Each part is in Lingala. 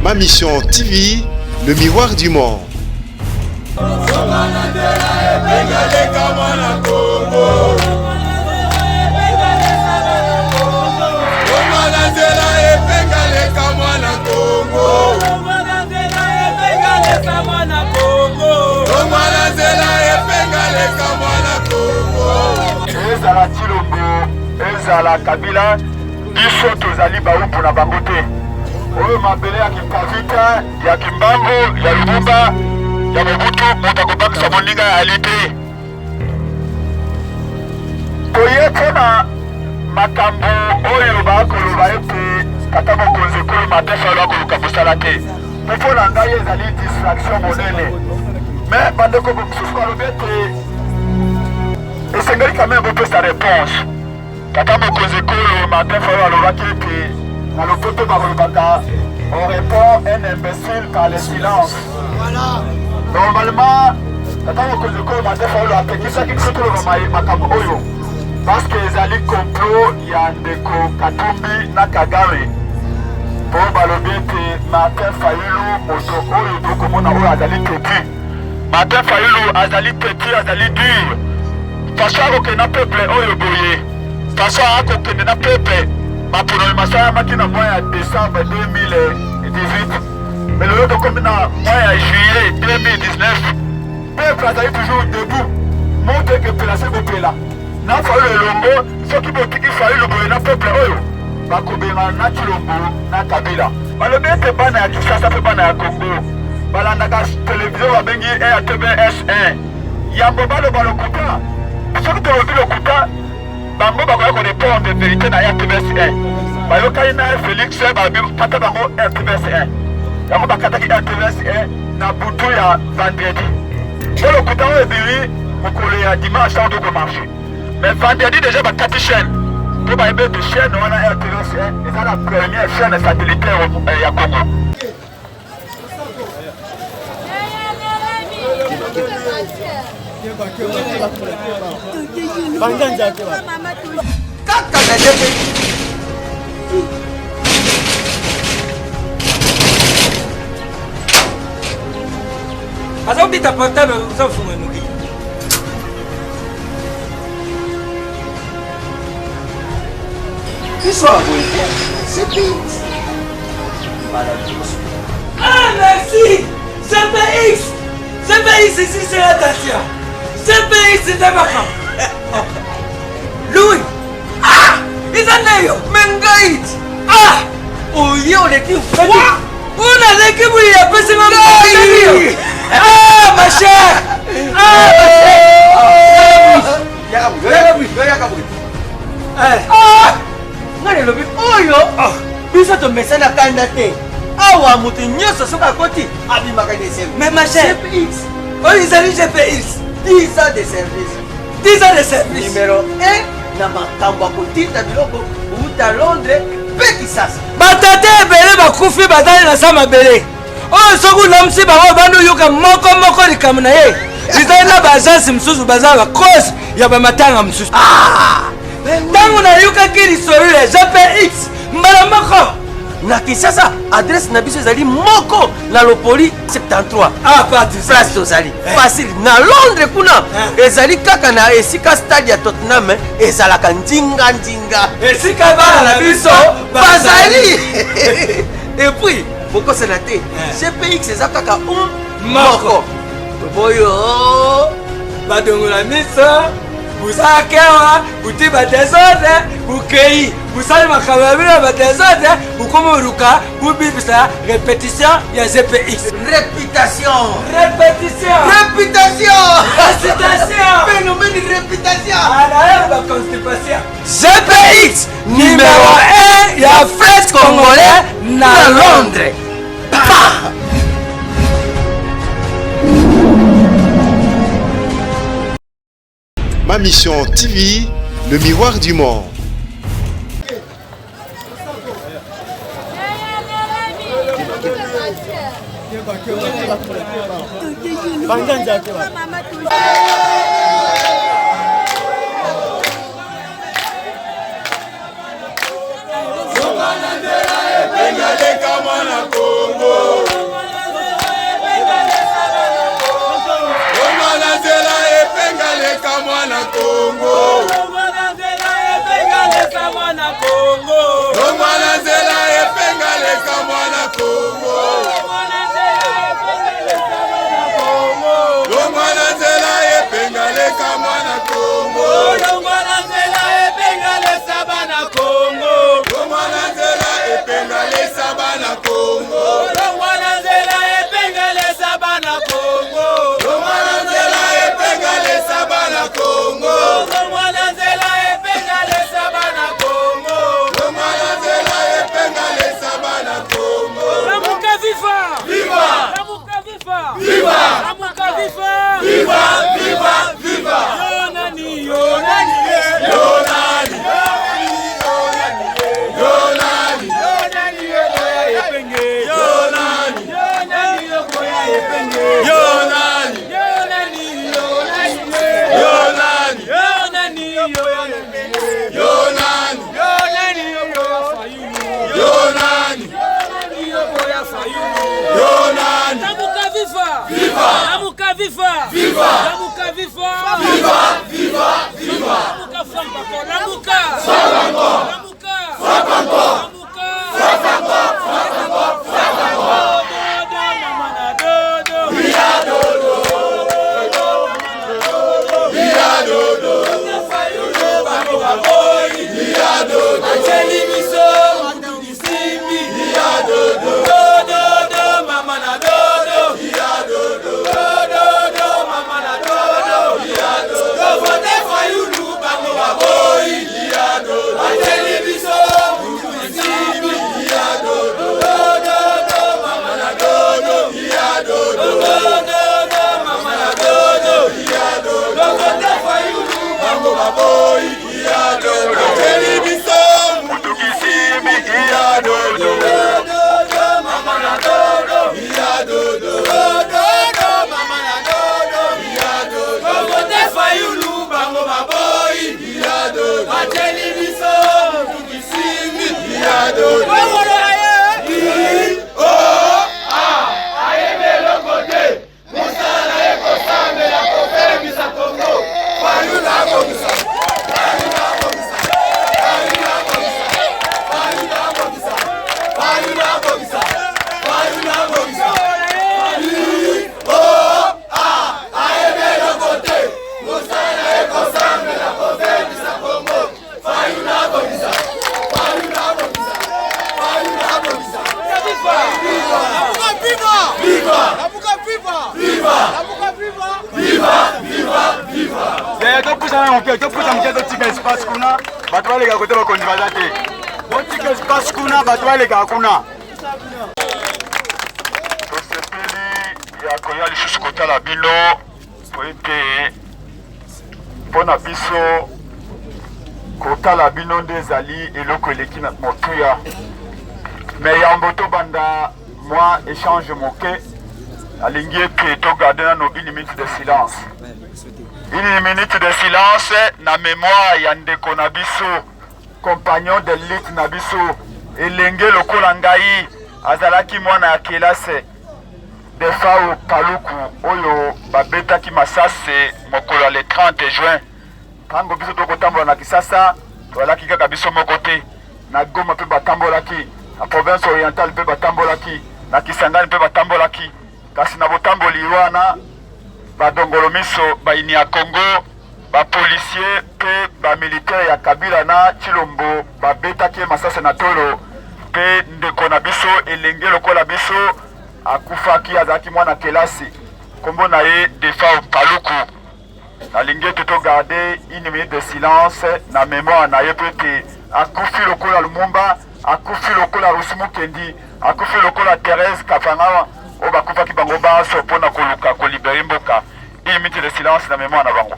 Ma Mission TV, le miroir du monde. Ezala Tshilombo, ezala Kabila, biso tozali bawumbu na bango te. Oyo mabele ya Kimpavita, ya Kimbangu, ya Lumumba, ya Mobutu, moto akobangisa moninga ya ali te. Toye mpona makambo oyo bakoloba ete tata mokonzi ekolo Martin Fayulu akoluka mosala te. Mpo na ngai ezali distraction monene. Mais bandeko mosusu balobi ete esengeli quand même bopesa réponse. Tata mokonzi ekolo Martin Fayulu alobaki ete na lopoto bakolobaka on répond un imbécile par le silence. Normalement tata mokonzi ekolo Martin Fayulu apekisaki biso toloba makambo oyo parce que ezali complot ya ndeko Katumbi na Kagame mpo balobi ete Martin Fayulu moto oyo tokomona oyo azali teti. Martin Fayulu azali teti, azali dur. Façon akokende na peuple oyo boye, façon akokende na peuple. Maponomi masalamaki na mois ya décembre 2018, mais lelo tokomi na mois ya juillet 2019. Peuple azali toujours debout, moto ekepela se kopela na Fayulu elongo. Soki botiki Fayulu boye na peuple oyo, bakobengana na Tshilombo na Kabila. Balobi ete bana ya Kinshasa mpe bana ya Congo balandaka televizio babengi RTVS1. Yambo baloba lokuta, soki tolobi lokuta bango bakoya korepondre verite na RTVS1. Bayokani na Felix, balobi kata bango RTVS1. Yango bakataki RTVS1 na butu ya vendredi. Mpo lokuta oyo ebimi mokolo ya dimanche ntango tokomarche, mais vendredi déjà bakati chaîne mpo bayebi ete chaîne wana RTVS1 eza la première chaîne satellitaire ya Congo. Kaka na ndenge aza kobeta portable, oza kofunga noki. Biso ya boye te, CPX mbala liboso. Ah, merci CPX, CPX ici, c'est la CPX nde makambo. Louis, ah, eza nde yo. Me ngai ah, oye oleki. Oyo naleki boye apesi nga ngai. Ah, ma chère, ah, ma chère. Yaka boye. Ah, ngai nalobi oyo biso tomesana kanda te. Awa moto nyonso soki akoti abimaka na esengo. Mais ma chère, CPX oyo ezali GPX. 10 ans de service. 10 ans de service. Numéro 1 na makambo ya kotinda biloko uta Londres mpe Kisasa. Batata ebele bakufi, bazali na sa mabele oyo. Soki olamusi bango, bandi oyoka moko moko likambo na ye. Ezali na baagence mosusu baza bacause ya bamatanga mosusu. Ntango nayokaki lisolo ya GPX mbala moko na Kinshasa, adresse na biso ezali moko na Lopoli 73. Ah, pas place tozali facile. Na Londres kuna ezali kaka na esika stade ya Tottenham ezalaka ndinga ndinga. Esika bana na biso bazali. Et puis bokosana te, GPX eza kaka un moko toboyo. Badongola miso, busakewa buti badésordre, bukei busali makambo ya bino ya badésordre, bukomi oluka bubibisa répétition ya GPX. Réputation. Répétition. Réputation. Récitation. Phénomène réputation. Anaye baconstipation. GPX numéro 1 ya fret congolais na Londres. Pa! Ma Mission TV, le miroir du monde. Mwana Kongo. leka mwana Kongo. Longwa na nzela epenga leka mwana Kongo. Longwa na nzela epenga leka mwana Kongo. Longwa na nzela epenga leka mwana Kongo. Longwa na nzela epenga leka mwana Kongo. Longwa na nzela epenga lesa bana Kongo. Longwa na nzela epenga lesa bana Kongo. Longwa na nzela epenga lesa bana Kongo. Longwa na nzela epenga lesa bana Kongo. Longwa na nzela epenga lesa bana Kongo. Longwa na nzela epenga lesa bana Kongo. Lamuka viva! Viva! Lamuka viva! Viva! Lamuka viva! Viva! Viva! Viva! Yo nani yo nani ye? Yo nani? Yo nani? Yo nani yo koya epenge? Yo nani? Yo nani yo koya epenge? Yo nani? Yo nani yo nani ye? Yo nani? Yo nani yo epenge? Yo nani? Yo nani yo koya Fayulu? Yo nani? Yo nani yo koya Fayulu? Yo nani? Lamuka viva! Viva! Lamuka viva! Viva! Lamuka viva! Viva! Viva! Viva! Lamuka frappe encore! Lamuka! Frappe encore! Lamuka! Frappe encore! Lamuka! Frappe encore! Frappe encore! Frappe encore! Dodo, mama na dodo! Biya dodo! Biya dodo! Fayulu bango baboyi! Biya dodo! Atieli biso mutu bisimbi! Biya dodo! Dodo, mama na dodo! Biya dodo! Dodo, mama na dodo! Biya dodo! Tovote Fayulu bango baboyi! Biya dodo! Atieli biso mutu bisimbi! Biya dodo! Dodo, mama na dodo! Biya dodo! Dodo, mama na dodo! Biya dodo! Tovote Fayulu Bango baboyi! Biya dodo! Atieli biso mutu kisimbi Biya dodo! Dodo, mama na dodo! Biya dodo! Dodo, mama na dodo! Biya dodo! Tovote Fayulu bango baboyi! Biya dodo! Atieli biso mutu kisimbi! Biya dodo! Bongolo na ye! Ayebi eloko te mosala ye kosambela kotelemisa Kongo. Fayulu abongisa, Fayulu abongisa, Fayulu abongisa, Fayulu abongisa, Fayulu abongisa, Fayulu abongisa. Ayebi eloko te mosala ye kosambela kotelemisa Kongo. Fayulu abongisa, Fayulu abongisa, Fayulu abongisa. Viva! Viva! Viva! Viva! Viva! Yaya, topusana moke, topusa moke, totika espace kuna bato baleka kote, bakonzi baza te. Botika espace kuna, bato balekaka kuna. Tosepeli ya koya lisusu kotala bino po ete mpo na biso kotala bino nde ezali eloko eleki na motuya. Me yambo tobanda mwa échange moke, alingi ete togarde nano une minute de silence, une minute de silence na mémoire ya ndeko na biso, compagnon de lutte na biso, elenge lokola ngai, azalaki mwana ya kelase, Defao Paluku, oyo babetaki masase mokolo ya le 30 juin. Ntango biso tokotambola na Kisasa, tozalaki kaka biso moko te. Na Goma mpe batambolaki, na province orientale mpe batambolaki, na Kisangani mpe batambolaki. Kasi na botamboli wana, badongolo miso bayini ya Congo, bapolisier mpe bamilitaire ya Kabila na Tshilombo babetaki ye masase na tolo, mpe ndeko na biso elenge lokola biso akufaki. Azalaki mwana kelasi, nkombo na ye Defao Paluku. Nalingi ete togarde une minute de silence na mémoire na ye, mpo ete akufi lokola Lumumba, akufi lokola Rossy Mukendi, akufi lokola Thérèse Kapanga, oyo bakufaki bango banso mpona koluka kolibérer mboka. Une minute de silence na mémoire na bango.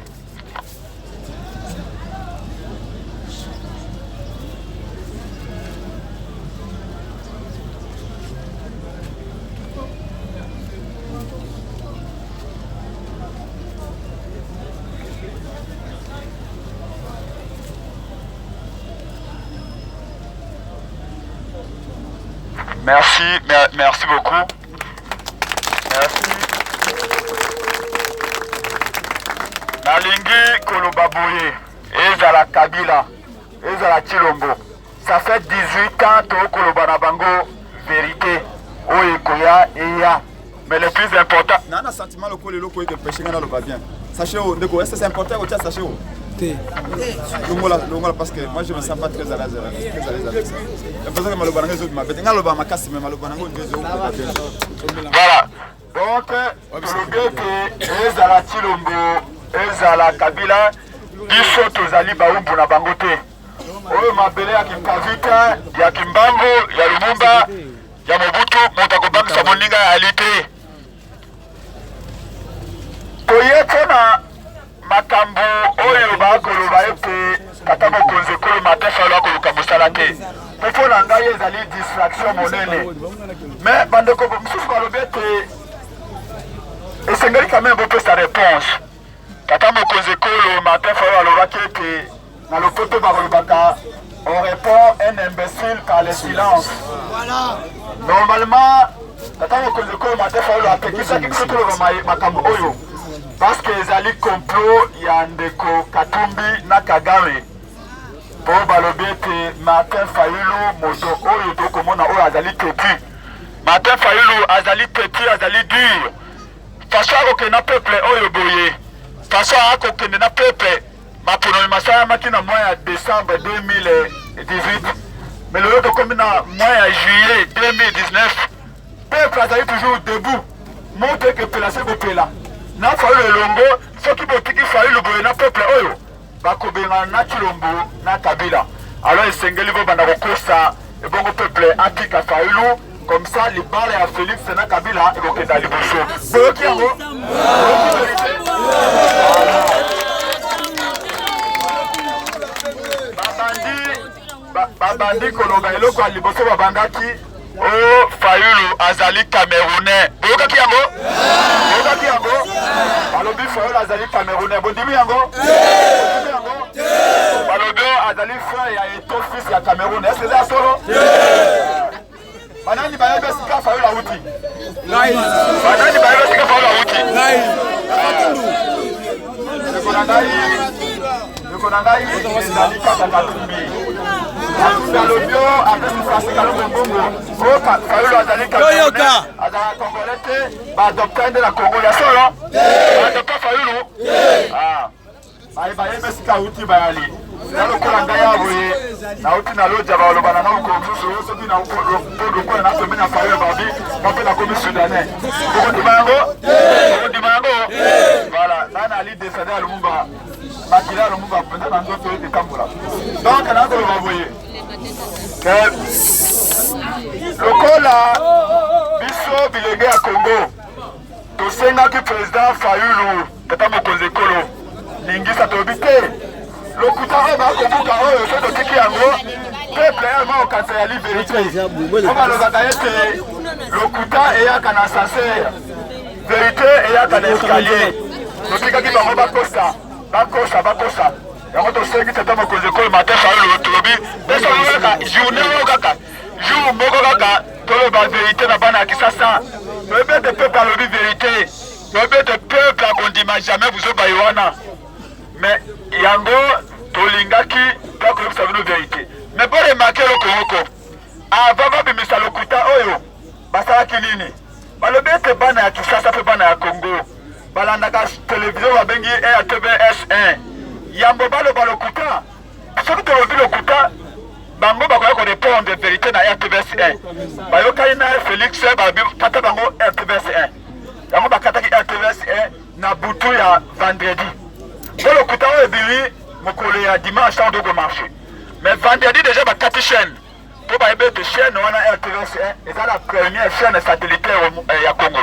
Merci, merci beaucoup. Merci. Nalingi koloba boye, ezala Kabila, ezala Tshilombo, ça fait 18 ans tokoloba na bango verite oyo ekoya eya, mais le plus important na na sentiment lokola eloko eke empêche nga naloba bien. Sachet oyo ndeko, est-ce que c'est important kotia sachet oyo te? Longola, longola, parce que moi je me sens pas très à l'aise, très à l'aise avec ça. L'impression que maloba na nga ezobima bete. Nga loba makasi, mais maloba na ngo nde ezobima bien. Voilà. Donc tolobi ete ezala Tshilombo, ezala Kabila, biso tozali baumbu na bango te. Oyo mabele ya Kimpavita, ya Kimbangu, ya Lumumba, ya Mobutu, moto akobangisa moninga ya ali te. Toye mpona makambo oyo bakoloba ete tata mokonzi ekolo Martin Fayulu akoluka mosala te. Mpo mpo na ngai ezali distraction monene. Mais bandeko mosusu balobi ete esengeli quand même bopesa réponse. Tata mokonzi ekolo Martin Fayulu alobaki ete na lopoto bakolobaka on répond un imbécile par le silence. Normalement tata mokonzi ekolo Martin Fayulu apekisaki biso toloba makambo oyo parce que ezali complot ya ndeko Katumbi na Kagame, mpo balobi ete Martin Fayulu moto oyo tokomona oyo azali têtu. Martin Fayulu azali têtu, azali dur. Façon akokende na peuple oyo boye, façon akokende na peuple. Maponami masalamaki na mois ya décembre 2018, mais lelo tokomi na mois ya juillet 2019, peuple azali toujours debout. Moto ekepela se kopela na Fayulu elongo. Soki botiki Fayulu boye na peuple oyo, bakobengana na Tshilombo na Kabila. Alors esengeli bobanda kokosa ebongo peuple atika Fayulu, comme ça libala ya Félix na Kabila ekokenda liboso. Boyoki yango? Boyoki verite? Babandi koloba eloko ya liboso babandaki o Fayulu azali Camerounais. Boyokaki yango? Boyokaki yango? Balobi Fayulu azali Camerounais. Bondimi yango? Bondimi yango? Balobi azali frère ya Eto'o, fils ya Cameroun. Est-ce que eza solo? Banani bayebi esika Fayulu awuti? Banani bayebi esika Fayulu awuti? Ndeko na ngai, ndeko na ngai, ezali kaka Katumbi. Katumbi alobi o apesi Francis Kalombo mbongo o Fayulu azali Camerounais, azalaka Congolais te, baadopta nde na Congo. Ya solo? Baadopta Fayulu? Ah. Bayebi esika awuti bayali na lokola ngai ya boye nauti na loja, baloba na nga mokolo mosusu soki lokola nakomi na Fayulu, babi nga mpe nakomi Soudanais. Okondima yango? Okondima yango? Voilà, nga nali descendant ya Lumumba, makila ya Lumumba mpenza na nzoto etambola. Donc nakoloba boye ke lokola biso bilenge ya Congo tosengaki président Fayulu, tata mokonzi ekolo, ningisa, tolobi te lokuta oyo bakobuka oyo, so totiki yango, peuple elma okanisa yali verité. Po balobaka ete lokuta eyaka na ascenseur, verité eyaka na escalier. Totikaki bango bakosa, bakosa, bakosa yango. Tosengi tata mokonzi ekolo Martin Fayulu, tolobi pesa kaka journée oyo, kaka jour moko kaka, toloba verité na bana ya Kisasa. Toyebi ete peuple alobi verité, toyebi ete peuple akondima jamais buzoba ye wana. Mais yango tolingaki mpe koyebisa bino verité. Mais boremarquer eloko moko: avant babimisa lokuta oyo, basalaki nini? Balobi ete bana ya Kisasa mpe bana ya Congo balandaka televizio babengi RTVS 1. Yambo baloba lokuta, soki tolobi lokuta, bango bakoya korépondre vérité na RTVS 1. Bayokani na Félix, bakata bango RTVS 1. Yango bakataki RTVS 1 na butu ya vendredi, mpo lokuta oyo ebimi mokolo ya dimanche ntango tokomarcher. Mais vendredi déjà bakati chaîne, mpo bayebi ete chaîne wana RTVS 1 eza la première chaîne satellitaire ya Congo.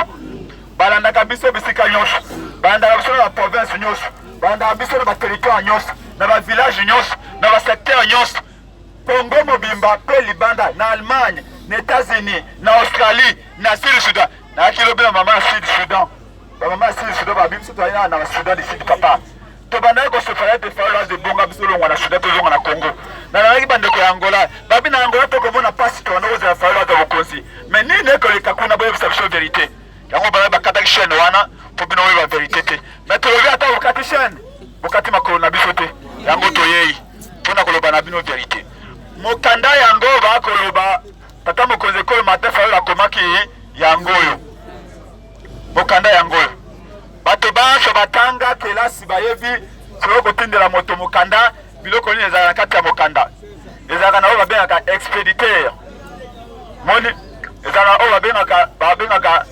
Balandaka biso bisika nyonso, balandaka biso na baprovince nyonso, balandaka biso na baterritoire nyonso, na bavillage nyonso, na basecteur nyonso, Congo mobimba mpe libanda, na Allemagne, na États-Unis, na Australie, na Sud Soudan. Nayaki lobi na mama ya Sud Soudan. Bamama ya Sud Soudan babi biso toyai na Soudan du Sud. Papa, tobandaki kosefala ete Fayulu aza ebonga biso longwa na Soudan, tozonga na Congo. Nalalaki bandeko ya Angola, babi na Angola tokomona mpasi, tobanda kozela Fayulu aza bokonzi, mais nini ekoleka kuna? Boyebisa biso verité. Yango bana bakataki chaîne wana mpo bino oyeba verité te. Mais tolobi ata okati chaîne. Bokati makolo na biso te. Yango toyei mpo na koloba na bino verite. Mokanda yango bakoloba tata mokonzi ekolo Martin Fayulu akomaki yango oyo. Mokanda yango oyo. Bato banso batanga kelasi bayebi soki kotindela moto mokanda biloko nini ezalaka na kati ya mokanda. Ezalaka na oyo babengaka expéditeur. Moni ezalaka oyo babengaka babengaka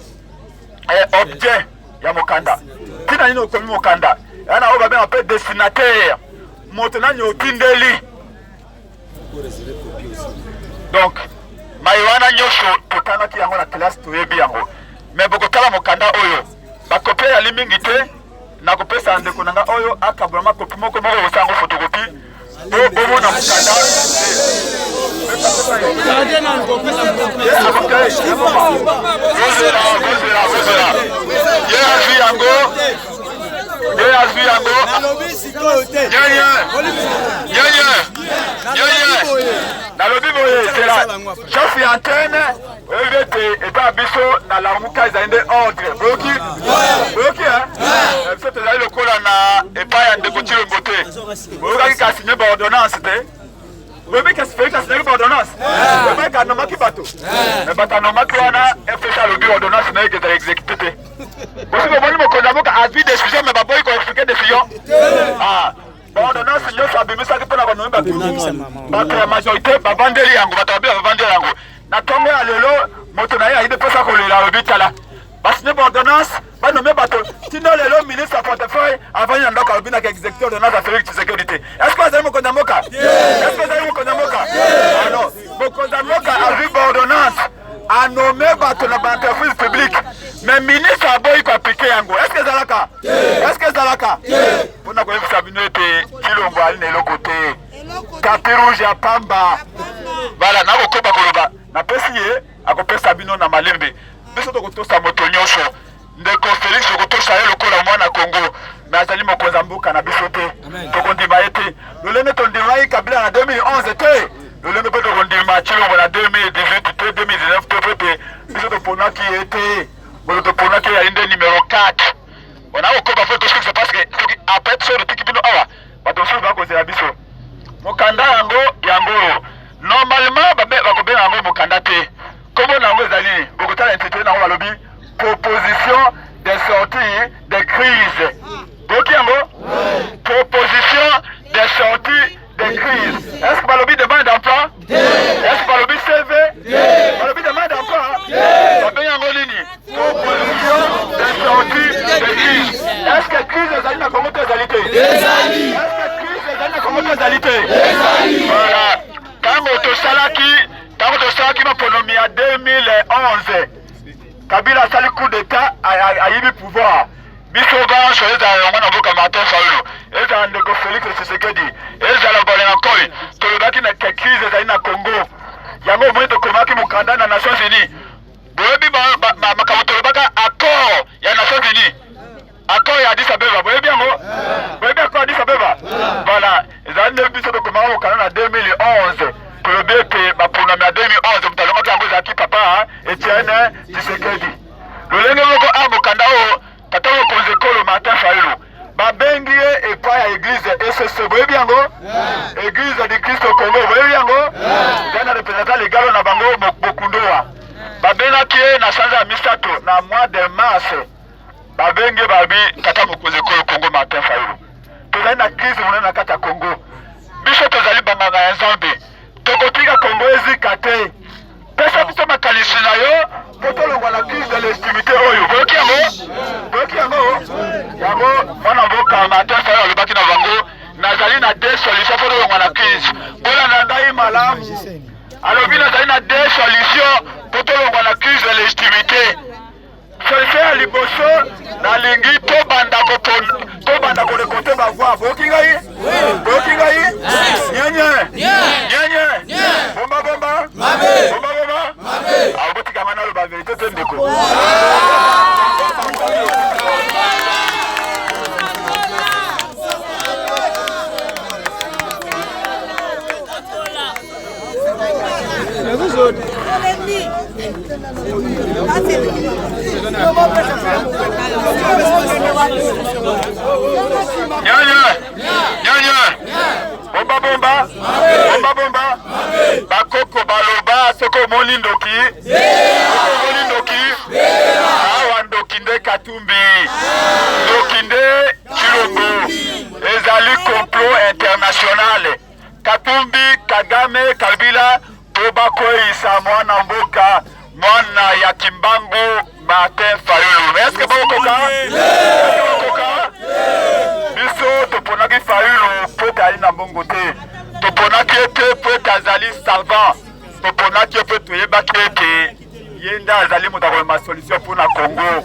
eh, objet ya mokanda. Ntina nini okomi mokanda? Eza na oyo babengaka mpe destinataire. Moto nani otindeli. Donc maye wana nyonso totangaki yango na kelasi, toyebi yango. Me bokotala mokanda oyo bakopi eyali mingi te. Nakopesa ndeko na nga oyo akabola makopi moko moko, kosala yango photocopie po bomona mokanda. Ye azwi yango, ye azwi yango. Nyenye nyenye nyenye, nalobi boye, zela chef ya antenne. Oyebi ete epai ya biso na Lamuka ezali nde ordre. Boyoki? Boyoki eh? Biso tozali lokola na epai ya ndeko Tshilombo te. Boyokaki kasi nde ba ordonnance te. Boyebi kasi Felix asignaki ba ordonnance. Boyebi anomaki bato. Mais bato anomaki wana FCC alobi ordonnance na ye ezala exécuté te. Bosi bomoni mokonzi ya mboka azwi décision mais baboyi ko expliquer décision. Ah. Ordonnance nyonso abimisaki mpo na konomi bato, bato ya majorité bavandeli yango, bato babila bavandeli yango. Na ntongo ya lelo moto na ye ayibi mposa kolela, alobi tala basine baordonnance banome bato tino lelo ministre ya portefeuille avandi na ndako alobi naka exécuteur ordonnance ya Félix Tshisekedi te. Est-ce que azali mokonzi ya mboka? Est-ce que azali mokonzi ya mboka? Alors mokonzi ya mboka azwi baordonnance anome bato na baentreprise publique, mais ministre aboyi koaplike yango. Est-ce que ezalaka? Est-ce que ezalaka? Mpona koyebisa bino ete Tshilombo ali na eloko te, tapis rouge ya pamba. Voilà, nakokoba koloba, napesi ye akopesa bino na malembe. Biso tokotosa moto nyonso. Ndeko Felix tokotosa ye lokola mwana Congo, mais azali mokonzi ya mboka na biso te. Tokondima ye te lolenge tondimaki Kabila na 2011 te, lolenge mpe tokondima Tshilombo na 2018 te, 2019 te, mpe te biso toponaki ye te. Moto toponaki ye ali nde numero 4. Ona kokoba fo tosukisa parce que soki après soki totiki bino awa bato mosusu bakozela biso. Mokanda yango yango oyo normalement bakobenga yango mokanda te. Kombo na yango ezali nini? Bokotala intitulé na yango, balobi proposition de sortie de crise. Boyoki yango? Proposition de sortie de crise. Est-ce que balobi demande d'emploi? Est-ce que balobi CV? Balobi demande d'emploi? Babengi yango nini? Proposition de sortie de crise. Est-ce que crise ezali na Congo to ezali te? Est-ce que crise ezali na Congo to ezali te? Voilà. Tango tosalaki ntango tosalaki maponomi ya 2011, Kabila asali coup d'état, ayibi pouvoir. Biso banso, ezala yango na mboka Martin Fayulu, ezala ndeko Félix Tshisekedi, ezala Balenga Nkoy, tolobaki na ke crise ezali na Congo. Yango omoni tokomaki mokanda na Nations Unies. Boyebi makambo tolobaka, accord ya Nations Unies, accord ya Addis Abeba, boyebi yango? Boyebi accord ya Addis Abeba? Voilà, ezali nde biso tokomaka mokanda na 2011. Tolobi ete baponami ya 2011 moto alongaki yango ezalaki papa Etienne Tshisekedi. Lolenge moko a mokanda oyo tata mokonzi ekolo Martin Fayulu babengi ye epai ya église ECC, boyebi yango? Église du Christ au Congo, boyebi yango? Ezali na représentant légal na bango Bokundowa. Babengaki ye na sanza ya misato, na mois de mars. Babengi ye, babi tata mokonzi ekolo Congo Martin Fayulu, tozali na crise monene na kati ya Congo. Biso tozali banganga ya Nzambe, tokotika Congo ezika te. Pesa biso makanisi na yo mpo tolongwa na crise de légitimité oyo. Boyoki yango? Boyoki yango? Yango mwana mboka Martin Fayulu alobaki na bango, nazali na deux solutions mpo tolongwa na crise. Bolanda ngai malamu. Alobi nazali na deux solutions mpo tolongwa na crise de légitimité. Solution ya liboso, nalingi tobanda tobanda korekote bavoi. Boyoki ngai? Boyoki ngai? Nyenye nyenye, bomba bomba bomba bomba. Abotika nga naloba verité te ndeko. Nyanya, nyanya, bomba bomba, bomba bomba, bakoko baloba soki omoni ndoki, soki omoni ndoki, awa ndoki nde Katumbi, ndoki nde Tshilombo, ezali complot international. Katumbi, Kagame, Kabila mpo bakweyisa mwana mboka mwana ya Kimbangu Martin Fayulu. Est-ce que bokoka? Bokoka? Biso toponaki Fayulu mpo ete azali na mbongo te, toponaki ye te mpo ete azali savant, toponaki ye mpo toyebaki ete ye nde azali moto akomema solution mpo na Congo.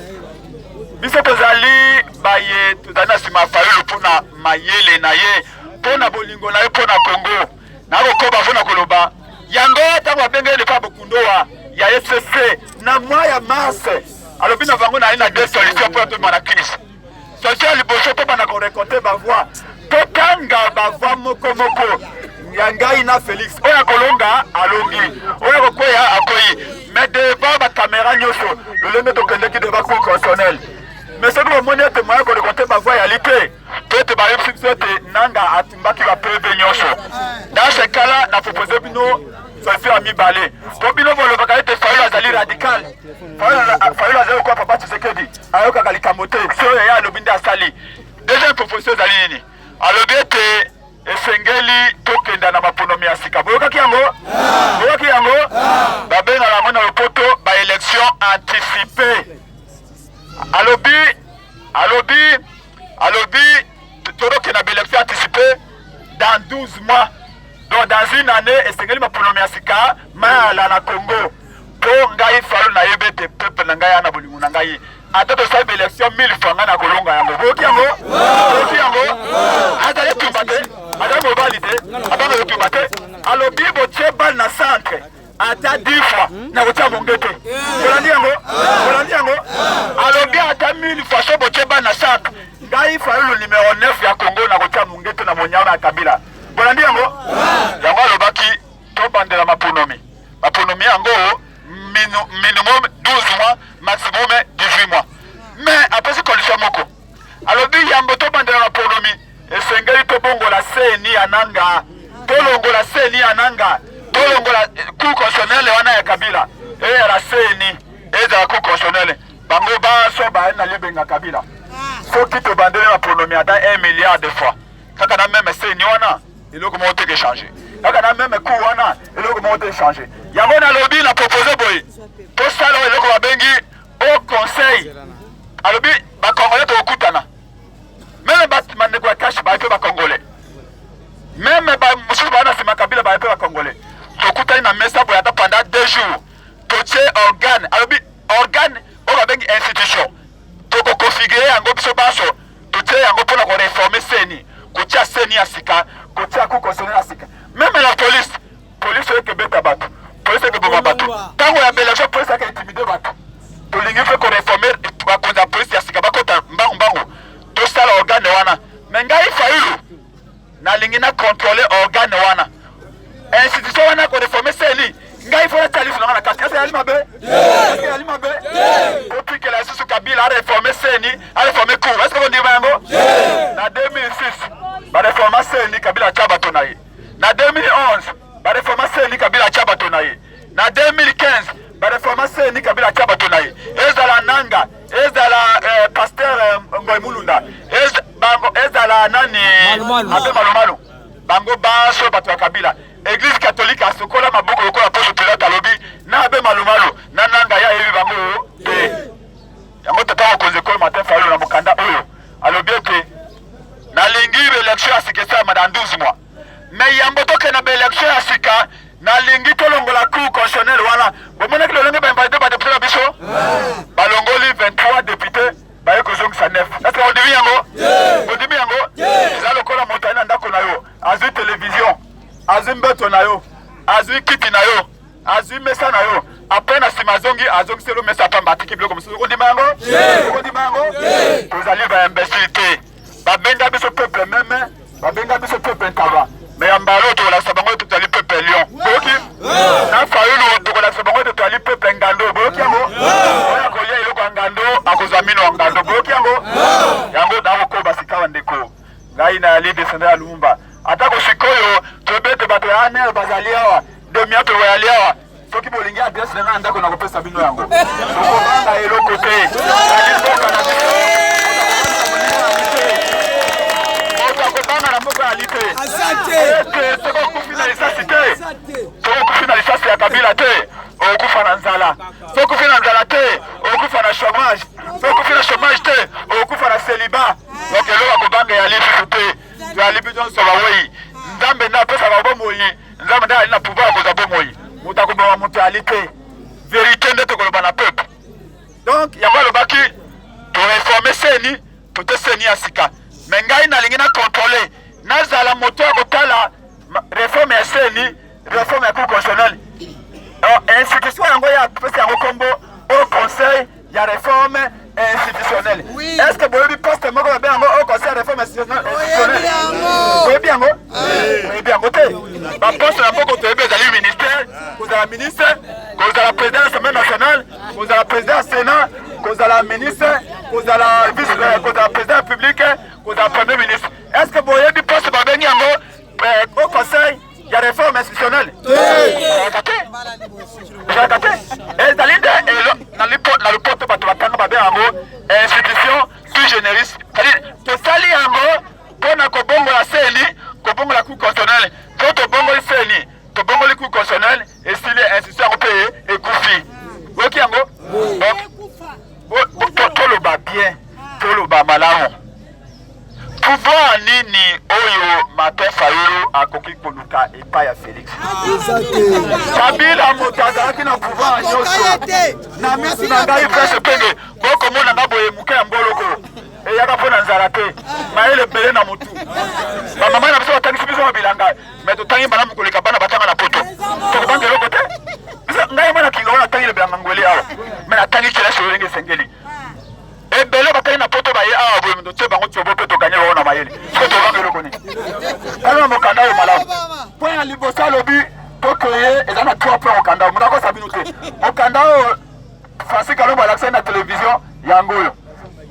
Biso tozali baye tozali na nsima ya Fayulu mpo na mayele na ye, mpo na bolingo na ye mpo na Congo. Nakokoba mpo na koloba yango ntango babengeli lefa bokundowa ya FCC na mois ya mars, alobi na bango naye na deux solutions mpo tobima na crise. Solution ya liboso, tobanda korecolte bavoi, totanga bavoi moko moko ya ngai na Felix, oyo akolonga alongi, oyo akokweya akwei, mais devant bakamera nyonso lolenge tokendeki devant cour constitutionnelle. Mais soki bomoni ete moyen korecolte bavoi yali te, to ete bayebisi biso ete Nanga atumbaki ba PV nyonso, dans ce cas là na propose bino solution ya mibale, po bino bolobaka ete Fayulu azali radical. Fayulu azali lokola papa Tshisekedi, ayokaka likambo te, soki ye alobi nde asali. Deuxième proposition ezali nini? Alobi ete esengeli tokenda na maponomi ya sika. Boyokaki yango? Boyokaki yango? Babengaka yango na lopoto ba élection anticipée. Alobi alobi alobi tokokenda ba élection anticipée dans 12 mois, donc dans une année esengeli maponomi ya sika mayala na Congo. Mpo ngai Fayulu nayebi ete peuple na ngai ana bolingo na ngai, ata tosali ba élection 1000 fois ngai nakolonga yango. Boyoki yango? Boyoki yango? Azali etumba te, azali mobali te, abanga kotumba te. Alobi botie balle na centre ata 10 fois nakotia monge te. Bolandi yango? Bolandi yango? Alobi ata 1000 fois so botie balle na centre, ngai Fayulu numero 9 ya Congo nakotia monge te na monyama ya Kabila. Bolandi yango? Yango alobaki tobandela maponomi. Maponomi yango minimum 12 mois, maximum 18 mois. Mais apesi condition moko, alobi yambo tobandela maponomi esengeli tobongola CENI ya Nanga, tolongola CENI ya Nanga, tolongola cour constitutionnelle wana ya Kabila, eyala CENI ezala cour constitutionnelle. Bango banso baye na libenga Kabila. Soki tobandeli maponomi ata 1 milliard de fois, kaka na meme CENI wana eloko moko te echange, kaka na meme cour wana eloko moko te echange. Yango nalobi na propose boye, tosala oyo eloko babengi au conseil. Alobi bakongolais tokokutana, meme bandeko ya kashe baye mpe bakongolais, meme mosusu baa na nsima Kabila baye mpe bakongolais, tokutani na mesa boye ata pendant 2 jours, totie organe. Alobi organe oyo babengi institution, tokokonfigure yango biso banso, totie yango mpona koreforme CENI, kotia CENI ya sika, kotia cour constitutionnelle ya sika, meme la police. Police oyo ekebeta bato, police ekeboma bato, ntango ya belation police aka intimide bato. Tolingi mpe koreforme bakonzi ya police ya sika bakota mbangu mbangu, tosala organe wana. Me ngai Fayulu nalingi na controle organe wana, institution wana koreforme CENI, ngai fo natia lisu nanga na kati. Ese yali mabe? Ese yali mabe? Totikela lisusu Kabila areforme CENI, areforme cour. Est-ce que bondima yango? Na 2006 bareforma CENI, Kabila atia bato na ye. Na 2011 bareforma CENI, Kabila atia bato na ye. Na 2015 bareforma CENI, Kabila atia bato na ye. Ezala Nanga, ezala pasteur Ngoy Mulunda, ezala nani Abe Malumalu, bango banso bato ya Kabila. Église catholique asokola maboko lokola poso Pilate alobi na Abe Malumalu na Nanga ya yebi bango te. Yango tata mokonzi ekolo Martin Fayulu na mokanda oyo alobi ete nalingi baélection ya sika esalama dans 12 mois, mais yambo tokende baélection ya sika nalingi tolongola cour constitutionnelle wana. Bomonaki lolenge bainvalide badepute na biso, balongoli 23 député, baye kozongisa 9. Est-ce que ondimi yango? Ondimi yango? Eza lokola moto aye na ndako na yo, azwi télévision, azwi mbeto na yo, azwi kiti na yo, azwi mesa na yo, apres na nsima azongi azongiseli mesa pamba, atiki biloko mosusu. Okondima yango? Okondima yango? Tozali baimbécile te. Babenga biso peuple meme, babenga biso peuple ntaba. Mais ya mbala oyo tokolakisa bango ete tozali peuple lion. Boyoki? Na Fayulu tokolakisa bango ete tozali peuple ngando. Boyoki yango? Oyo akolia eloko ya ngando akozwa mino ya ngando. Boyoki yango? Yango nakokoba sikawa ndeko. Ngai nayali descendant ya Lumumba. Atako sikoyo toyebi ete bato ya ANR bazali awa, Demiato bayali awa. Soki bolingi adresse na ngai ya ndako nakopesa bino yango. Tokobanga eloko te. Ezali mboka na biso. Moto akobanga na mboka ali te. Ete soki okufi na lisasi te, soki okufi na lisasi ya Kabila te, okufa na nzala. Soki okufi na nzala te, okufa na chômage. Soki okufi na chômage te, okufa na celibat. Donc eloko akobanga eyali lisusu te. Toyali biso nyonso bawei. Nzambe nde apesaka bomoi. Nzambe nde ali na pouvoir ya kozwa bomoi. Moto akoboma moto ali te. Verite nde tokoloba na peuple. Donc yango alobaki toreforme seni tote seni ya sika. Me ngai nalingi na controle, nazala moto ya kotala reforme ya seni, reforme ya cour constitutionnelle. Institution yango ya apesi yango kombo au conseil ya reforme institutionnelle. Oui. Est-ce que boyebi poste moko babe yango au conseil ya reforme institutionnelle? Boyebi yango? Boyebi yango te. Ba poste na mboka toyebi ezali ministère, kozala ministre, kozala président ya Assemblée nationale, kozala président ya Sénat, kozala ministre, kozala vice, euh, kozala président ya République, kozala premier ministre. Est-ce que boyebi poste babengi yango euh, au conseil ya réforme institutionnelle? Ezalaka te. Ezalaka te. Ezali nde na lopoto bato batanga babe yango institution sui generis. C'est-à-dire tosali yango mpo na kobongola seni, kobongola cour constitutionnelle. To tobongoli seni, tobongoli cour constitutionnelle, esili institution yango mpe ekufi. Oyoki yango? Donc toloba bien, toloba malamu. Pouvoir nini oyo Martin Fayulu akoki koluka epai ya Felix? Kabila moto azalaki na pouvoir nyonso. Na misu na ngai Prince Penge, bokomona nga boye moke ya mboloko eyaka mpo na nzala te, mayele ebele na motu. Bamama na biso batangisi biso na bilanga, me totangi malamu koleka bana batanga na poto. Tokobanga eloko te. Ngai mwana kinga wana atangi bilanga ngwele awa, me natangi kelasi oyo ndenge esengeli. Ebele batali na poto baye awa boye totie bango tiobo mpe toganye bango na mayele. Soki tobanga eloko nini? Tala na mokanda oyo malamu. Point ya liboso alobi tokeye eza na trois points mokanda oyo. Moto akosa bino te. Mokanda oyo Francis Kalombo alakisaki na television yango oyo.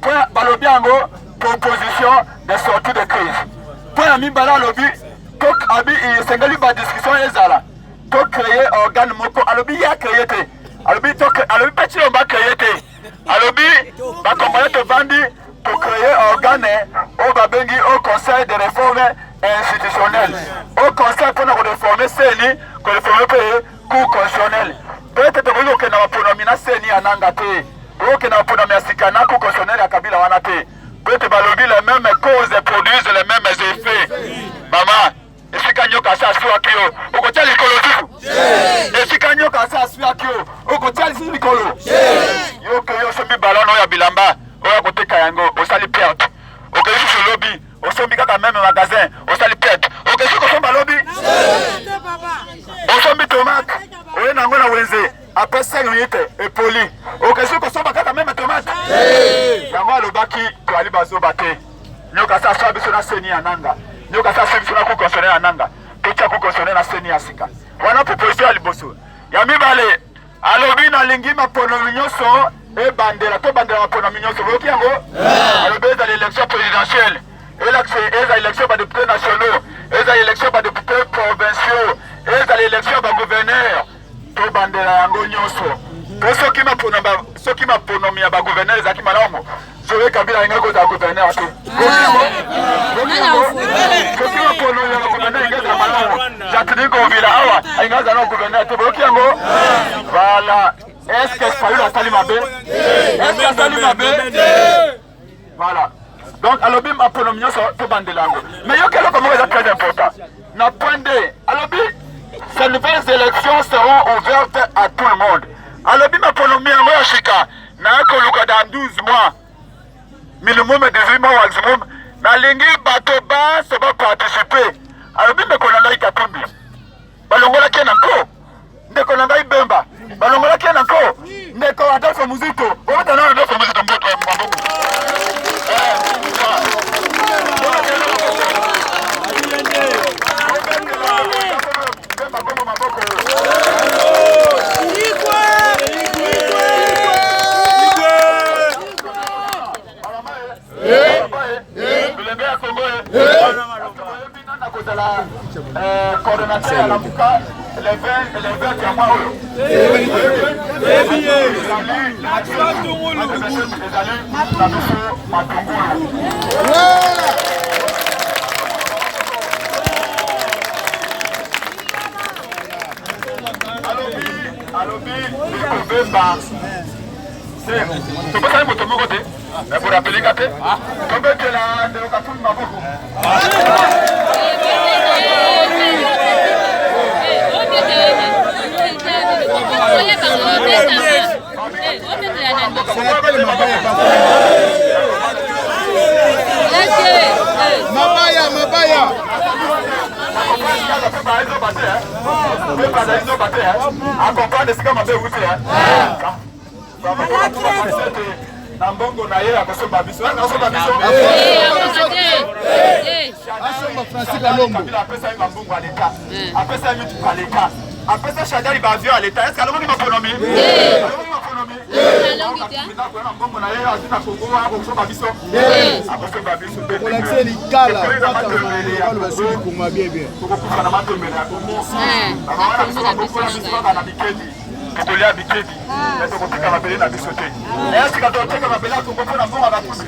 Point balobi yango proposition de sortie de crise. Point ya mibale alobi abi esengeli ba discussion ezala to créer organe moko alobi ye acreye te alobi alobi mpe Tshilombo acreye te alobi ba congolais tovandi to créer organe oyo babengi au conseil de réforme institutionnelle au conseil mpona koreforme seni koreforme mpe cour constitutionnelle mpo ete tokoki kokenda maponomi na seni ya nanga te tokoki kokenda maponomi ya sika na cour constitutionnelle ya kabila wana te mpo ete balobi les mêmes causes produisent les mêmes effets mama Esika nyoka asi aswaki yo, okotia likolo lisusu? Esika nyoka asi aswaki yo, okotia lisusu likolo? Yo ke yo osombi ballon oyo ya bilamba, oyo akoteka yango, osali perte. Okei lisusu lobi, osombi kaka meme magasin, osali perte. Okei lisusu kosomba lobi? Osombi tomate, oye na yango na wenze, après 5 minutes epoli. Okei lisusu kosomba kaka meme tomate? Yango alobaki toali bazoba te. Nyoka asi aswa biso na seni ya nanga. Nyoka asi aswi biso na cour constitutionnelle ya nanga. Totia cour constitutionnelle na seni ya sika. Wana proposition ya liboso. Ya mibale, alobi nalingi maponomi nyonso ebandela, tobandela maponomi nyonso. Boyoki yango? Alobi ezala élection présidentielle, ezala élection ba députés nationaux, ezala élection ba députés provinciaux, ezala élection ba gouverneurs. Tobandela yango nyonso. Po soki soki maponomi ya ba gouverneurs ezalaki malamu, Zoe Kabila alingaki kozala gouverneur te. Soki mapono ya gouverneur elingi ezala malamu, Jacqueline Ngobila awa alingaki azala na gouverneur te. Boyoki yango? Voilà. Est-ce que Fayulu asali mabe? Est-ce que asali mabe? Voilà. Donc alobi mapono nyonso tobandela yango. Mais yoki eloko moko eza très important. Na point D, alobi ces nouvelles élections seront ouvertes à tout le monde. Alobi mapono yango ya sika naye koluka dans 12 mois minimum 18 mois maximum nalingi bato banso baparticipe. Alobi ndeko na ngai Katumbi balongolaki ye na nko, ndeko na ngai Bemba balongolaki ye na nko, ndeko Adolphe Muzito obeta nano Adolphe Muzito mboto ya maboko. Découverte ya mwa oyo ezali na biso matungulu. Alobi alobi ekobemba topesaki moto moko te borapele nga te tobetela ndeko Katumbi maboko. Mabaya, mabaya. Akomprendre esika mabe euti na mbongo na ye akosomba biso, akosomba biso. Asomba Francis Kalombo. Kabila apesa ye mambongo ya leta, apesa ye mituka ya leta, apesa Shadari baavion ya leta. Eske alongoki maponomi? Alongoki maponomi? Na mbongo na ye azwi na Kongo, akosomba biso, akosomba biso. Kolakisa likala baloba koma bien bien. Tokokufa na matombele ya Kongo. Bamama na biso babokola biso kaka na bikedi, tokolia bikedi, me tokoteka mabele na biso te. Esika toteka mabele ya Kongo mpo na mbongo ya bakusi.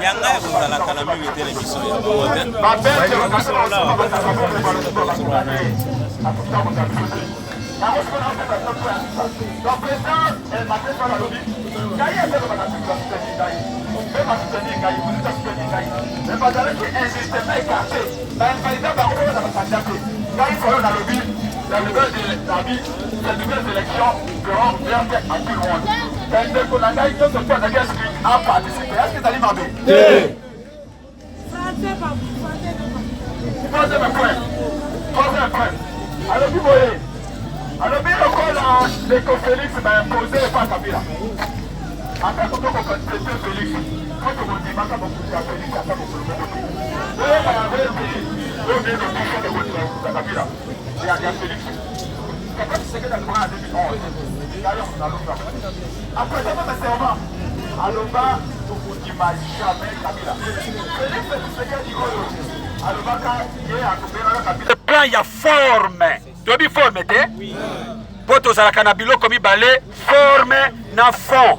Yanga ya kozalaka na mingi te na biso ya bongo te. Babelge bakasi La nouvelle de la vie, ces nouvelles élections seront ouvertes à tout le monde. Ndeko na ngai nyonso mpo azalaki inscrit a participer. Est-ce que ezali mabe? Troisième point. Troisième point. Alobi boye. Alobi lokola ndeko Félix baimpose epa Kabila. Ata koto koconteste Félix, po tokondimaka mokonzi ya Félix ata mokolo moko te. Boyeba yango ete oyo nde lokuta tokondima mokonzi ya Kabila ya Félix. Papa Tshisekedi alobaka na 2011, ngai naloba. Après ça, même serment, aloba tokondima jamais Kabila. Félix Tshisekedi oyo alobaka ye akobengaka Kabila. Plan ya forme, toyebi forme te, mpo tozalaka na biloko mibale, forme na fond.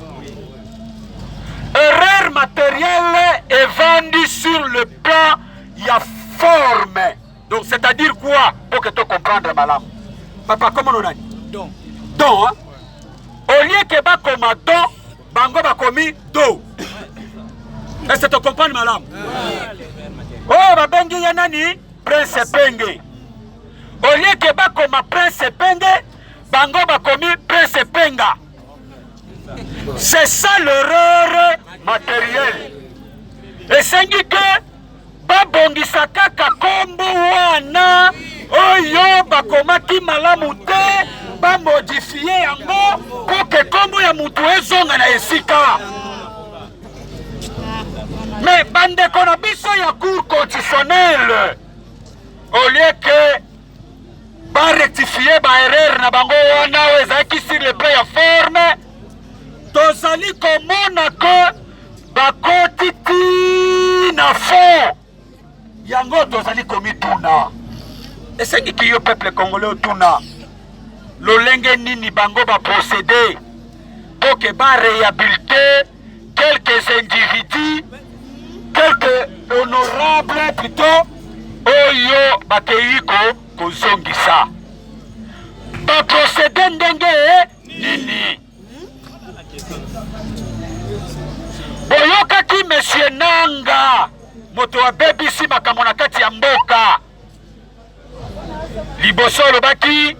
Erreur matérielle evandi sur le plan ya forme. Donc c'est-à-dire quoi? Pour que tu comprendre malamu. Papa, comment on a dit? Don. Don, hein? Au lieu que bakoma don, bango bakomi do. Est-ce que tu comprends malamu? Oh, babengi ye nani? Prince Penge. Au lieu que bakoma Prince Penge, bango bakomi Prince Penga. C'est ça l'erreur matérielle. Esengi ke babongisa kaka kombo wana oyo bakomaki malamu te, bamodifie yango mpo ke kombo ya motu ezonga na esika. Me bandeko na biso ya cour constitutionnelle, au lieu ke barectifie baerreur na bango wana oyo ezalaki sur le plan ya forme, tozali komona ke bakoti ti na fond. Yango tozali komituna, esengiki yo peuple congolais otuna lolenge nini bango baprocédé mpo ke baréhabilite quelques individus, quelques honorables plutôt, oyo bakei kozongisa. Baprocédé ndenge nini? Boyokaki monsieur Nanga, moto abebisi makambo na kati ya mboka. Liboso olobaki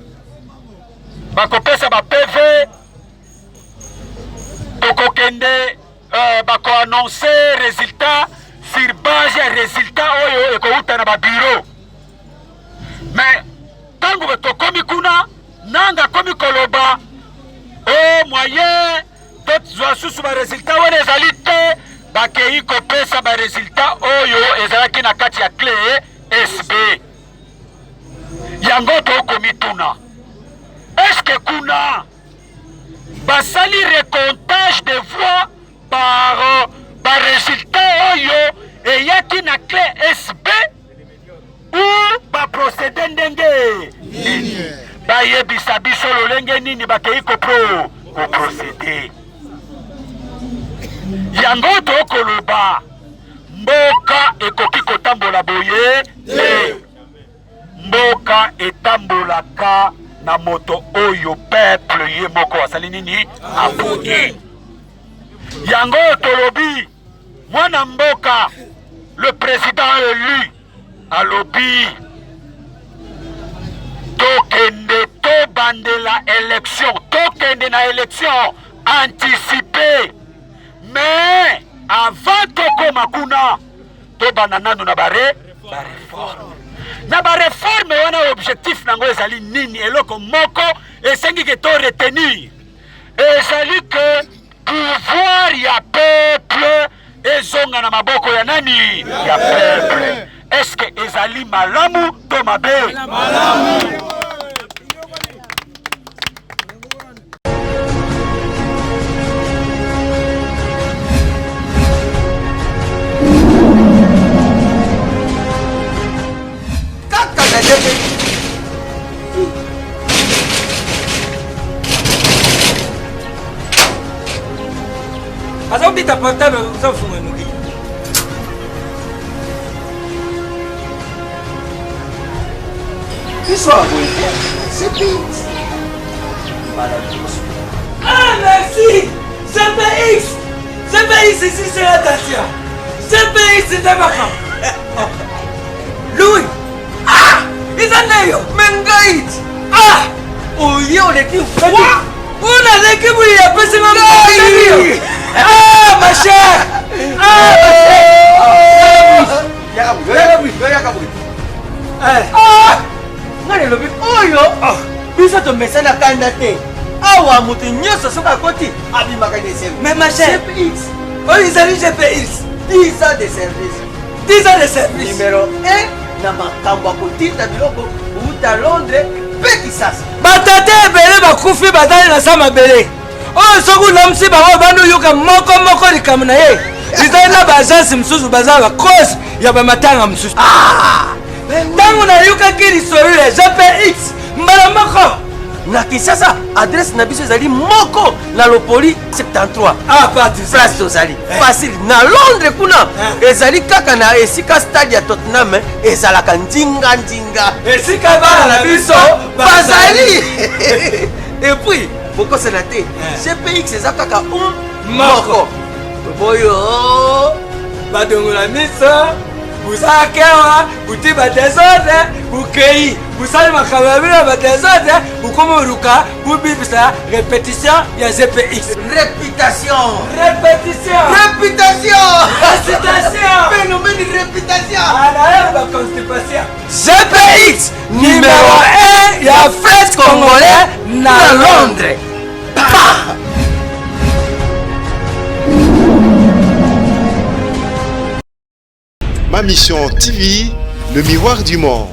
bakopesa ba PV, tokokende bakoannonce résultat sur base ya résultat oyo ekouta na babureau. Mais ntango tokomi kuna, Nanga akomi koloba o moyen tozwa susu baresultat wana ezali te, bakei kopesa baresultat oyo ezalaki na kati ya clé SB. Yango tokomituna, eske kuna basali recomptage de voix par baresultat oyo eyaki na clé SB? Ou ba procede ndenge nini? Bayebisa biso lolenge nini bakei kopro koprocede. Yango tokoloba mboka ekoki kotambola boye te. Mboka etambolaka na moto oyo peuple ye moko asali nini? Aponi. Yango tolobi mwana mboka le président élu alobi tokende tobandela élection, tokende na élection anticipée, mais avant tokoma kuna tobanda nanu na bare bareforme na bareforme wana. Objectif nango ezali nini? Eloko moko esengi ke to retenir ezali ke pouvoir ya peuple ezonga na maboko ya nani? Ya peuple. Est-ce que ezali malamu to mabe? Malamu. Kaka na ndenge aza kobeta portable, oza kofunga noki. Biso ya boye te, CPX mbala liboso. Ah, merci CPX, CPX ici, c'est la Dacia. CPX nde makambo. Louis, ah, eza nde yo. Me ngai ti ah oye oleki froid. Oyo naleki boye apesi nga ngai. Ah, ma chère, ah, ma chère. Yaka boye, yaka boye, yaka boye. Ah! Ngai nalobi oyo biso tomesana kanda te. Awa moto nyonso soki akoti abimaka na esengo. Mais ma chère, CPX oyo ezali GPX. 10 ans de service. 10 ans de service. Numéro 1 na makambo ya kotinda biloko kouta Londres mpe Kisasa. Batata ebele bakufi bazali na sa mabele. Oyo soki olamusi bango bandi oyoka moko moko likambo na ye ezali na baagence mosusu baza bacause ya bamatanga mosusu. Ntango nayokaki lisolo ya GPX mbala moko na Kinshasa, adresse na biso ezali moko na Lopoli 73. Ah, parti. Place tozali facile. Na Londres kuna ezali kaka na esika stade ya Tottenham ezalaka ndinga ndinga. Esika bana na biso bazali. Et puis bokosana te, GPX eza kaka un moko boyo. Badongola miso busakewa buti badesordre, bukei busali makambo ya bino ya badesordre, bukomi oluka bubibisa répétition ya GPX. Réputation. Répétition. Réputation. Récitation. Phénomène réputation. Anaye baconstipation. GPX numéro 1 ya fret congolais na Londres. Pa! Ma Mission TV, le miroir du monde.